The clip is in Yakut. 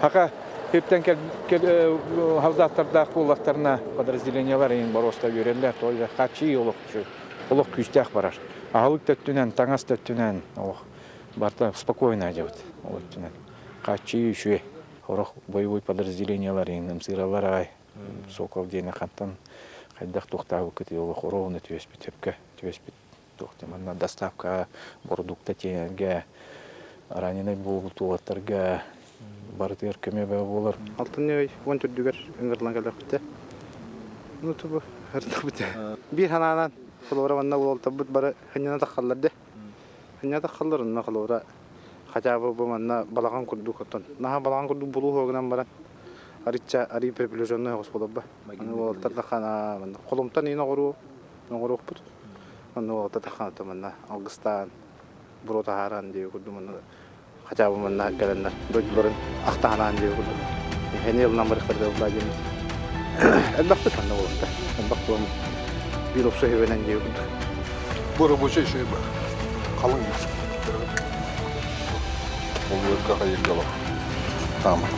Хака хиптен халдааттардаах буоллахтарына подразделениялар иһин боруоста үөрэллэр, той хаччы олох олох күүстээх барар. Аһылык төттүнэн, таҥас төттүнэн олох барта спокойно дьабыт ол өттүнэн. Хаччы үчүгэй. Хорох боевой подразделениялар иһин ымсыыралар аҕай Сокол диэни хантан хайдах туохтаабыккыт олох ровно түбэспит сөпкө түбэспит туох манна доставка бородуукта тиэнэргэ раненый буолбут уолаттарга барытыгар көмө бөҕө буолар. Алтынньы ый уон төрдүгэр ыҥырыллан кэлэхпитэ. Ну тубу ыртабыт. Биир ханаанан холобура манна уолтарбыт бары хынньана таххаллар де. Хынньана таххаллар онно холобура хотя бы бу манна балаҕан курдук оттон наһаа балаҕан курдук булуу гынан баран арычча арый приближенный оҕус буоларба. Аны уолаттар таххана манна холумтан иин оҕоруо оҥоруохпут. Онно уолаттар таххана манна алгыстаан буруо таһааран диэби курдук манна хотя бы манна кэлэннэр дойдуларын ахтаһанаан диэби курдук эһэни ылынан барыахтар Владимир элбэхпит манна уолаттар элбэх буолан биир опсу үһүбэнэн диэби курдук. Бу рабочай шөй бар. Халыҥ. Ол өргө хайырга бар. Таама.